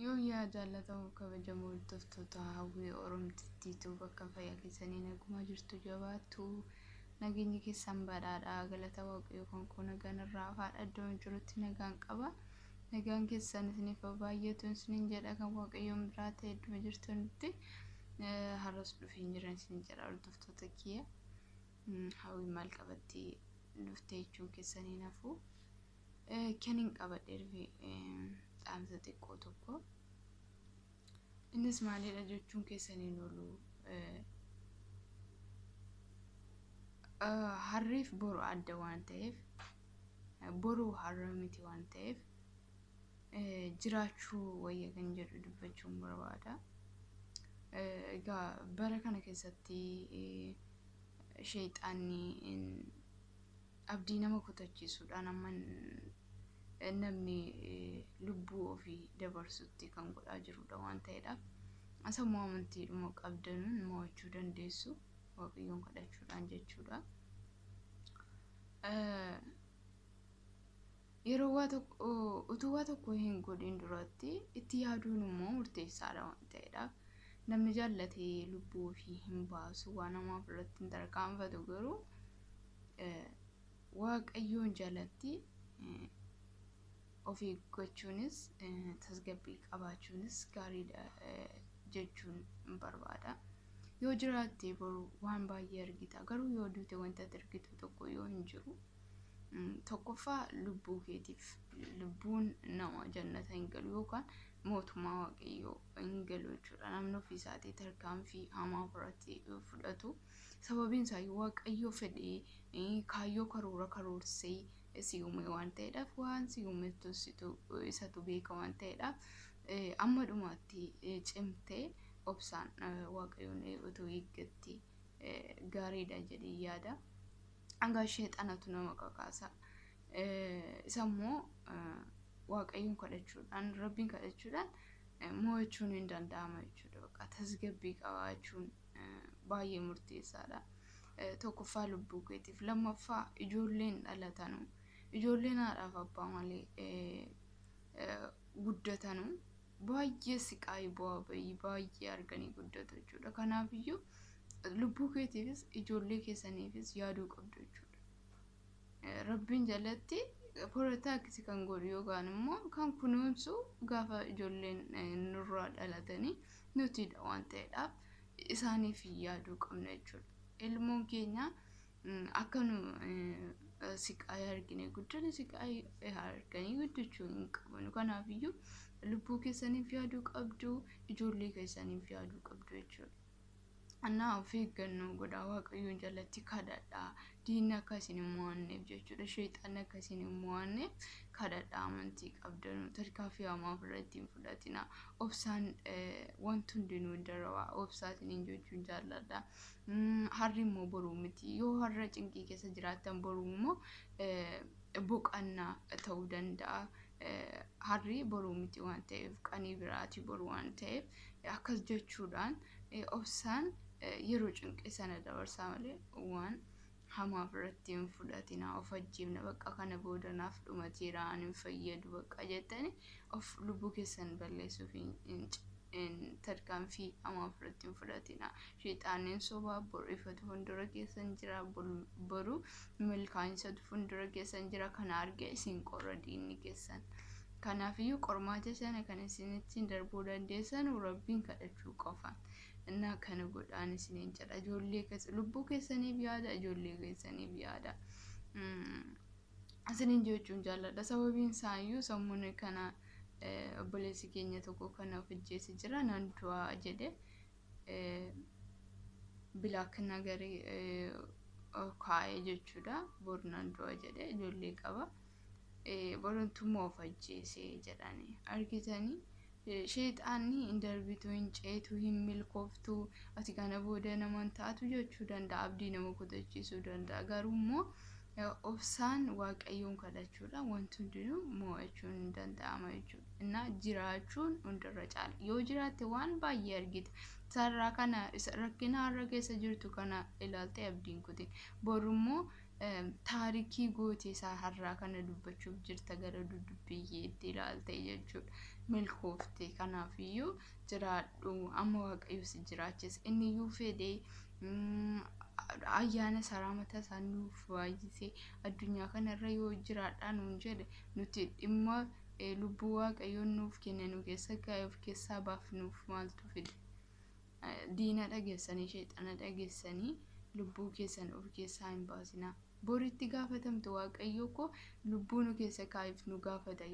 Yoo jaallatamu kabajamoo hordoftoota Hawwii Oromtittiitu bakka fayyaa keessanii nagumaa jirtu jabaattu nageenyi keessan badhaadhaa galata Waaqayyoo kan koo nagaan irraa afaadha iddoo jirutti nagaan qaba. Nagaan keessan isiniif baay'atu isiniin jedha kan Waaqayyoon biraa ta'e iddoo jirtanitti har'as dhufeen jiran isiniin jedha hordoftoota kiyya. Hawwii maal qabatti dhuftee jechuun keessanii nafu. Kan hin qabadhee dhufe dhaamsa xiqqoo tokko. Innis maalidha jechuun keessaniin oolu harriif boru adda waan ta'eef boru har'a miti waan ta'eef jiraachuu wayya kan jedhu dubbachuun barbaada. Egaa bara kana keessatti sheexaanni abdii nama kutachiisuudhaan amma namni lubbuu ofii dabarsutti kan godhaa jirudha waan ta'eedhaaf. Sammuu amantiidhuma qabdanuun mo'achuu dandeessu Waaqayyoon kadhachuudhaan jechuudha. Yeroo waa tokko utuu waa tokko hin godhin duratti itti yaaduun immoo murteessaadha waan ta'eedhaaf. Namni jaallatee lubbuu ofii hin baasu waan namaaf irratti hin tarkaanfatu garuu Waaqayyoon jalatti of eeggachuunis tasgabbii qabaachuunis gaariidha jechuun barbaada. Yoo jiraatte boru waan baay'ee argita. Garuu yoo duute wanta ati argitu tokko yoo hin jiru. Tokkoffaa lubbuu keetiif lubbuun nama jannata hin galu yookaan mootummaa Waaqayyoo hin galu jechuudha. Namni ofii isaatii tarkaanfii hamaa ofirratti fudhatu. Sababiin isaa Waaqayyo fedhee kaayyoo karoora karoorsee si uume waan ta'eedhaaf waan si uumetu isatu beeka waan ta'eedhaaf amma dhumaatti cimtee obsaan Waaqayyoon utuu eeggatte gaariidha jedhee yaada. Hanga sheexanatu nama kakaasa. Isa immoo Waaqayyoon kadhachuudhaan Rabbiin kadhachuudhaan mo'achuun hin danda'ama jechuudha. Bakka tasgabbii qabaachuun baay'ee murteessaadha. Tokkoffaa lubbuu keetiif lammaffaa ijoolleen dhalatanu ijoolleen haadhaaf abbaa malee guddatanu baay'ee siqaayii bu'aa bahii baay'ee arganii guddatu jechuudha. Kanaafiyyuu lubbuu keetiifis ijoollee keessaniifis yaaduu qabdu jechuudha. Rabbiin jalatti protect kan godhu yookaan immoo kan kunuunsu gaafa ijoolleen nurraa dhalatanii nutidha waan ta'eedhaaf isaaniif yaaduu qabna jechuudha. Ilmoon keenya akka nu siqaayii argine guddina siqaayii arganii guddachuu hin qabnu. Kanaafiyyuu lubbuu keessaniif yaaduu qabdu, ijoollee keessaniif yaaduu qabdu jechuudha. Annaa of eeggannoo godhaa Waaqayyoon jalatti kadhadhaa. Diinni akka isin hin mo'anneef jechuudha. Sheexanni akka isin hin mo'anneef kadhadhaa amantii qabdanu. Tarkaanfii hamaa ofirratti hin fudhatina. Obsaan wanti hundinuu hin darba. Obsaatiin jechuun jaalladha. Harri immoo boruu miti. Yoo har'a cinqii keessa jiraattan boruu immoo boqannaa ta'uu danda'a. Harri boruu miti waan ta'eef qanii biraati boruu waan ta'eef akkas jechuudhaan obsaan yeroo cinqii sana dabarsaa malee waan hamaa ofirratti hin fudhatina. Of ajjeefna bakka kana booda naaf dhumateera ani hin fayyadu bakka jettanii of lubbuu keessan balleessuuf tarkaanfii hamaa ofirratti hin fudhatina. Sheexaaniin sobaa boru ifatu fuuldura keessan jira boru milkaa'insaatu fuuldura keessan jira kana arge isin qorra diinni keessan. Kanaafiyyuu qormaata sana kan isin ittiin darbuu dandeessan Rabbiin kadhachuu qofa. Innaa kana godhaan isiniin jedha. Ijoollee keessa lubbuu keessaniif yaada ijoollee keessaniif yaada. Isiniin jechuun jaalladha. Sababiin isaayyuu sammuun kana obboleessi keenya tokko kana of ajjeese jira nan du'a jedhe bilaak nagarii kaa'ee jechuudha. Boru nan du'a jedhe ijoollee qaba. Borumtummaa of ajjeese jedhanii argitanii. Sheexaanni hin darbitu, hin ceetu, hin milkooftu, ati kana booda nama hin taatu jechuu danda'a, abdii nama kutachiisuu danda'a. Garuu immoo obsaan Waaqayyoon kadhachuudhaan wanti hundinuu mo'achuun hin danda'ama jechuudha. Innaa jiraachuun hundarra caala. Yoo jiraatte waan baay'ee argita. Sarara kana rakkina har'a keessa jirtu kana ilaaltee abdiin kutin. Boru immoo taarikii gootee isaa har'aa kana dubbachuuf jirta gara dudubbiyyee itti ilaalte jechuudha. Milkoofte. Kanaafiyyuu jiraadhu, amma Waaqayyo si jiraachise. Inni iyyuu fedhee ayyaana saraa mataa isaa nuuf baay'isee addunyaa kanarra yoo jiraadhaa nuun jedhe, nuti dhimma lubbuu Waaqayyoon nuuf kenne nu keessa kaa'e of keessaa baafnuuf maaltu fide? Diina dhageessanii, sheexana dhageessanii lubbuu keessan of keessaa hin baasinaa. Boritti gaafatamtu. Waaqayyo koo lubbuu nu keessa kaa'eef nu gaafata.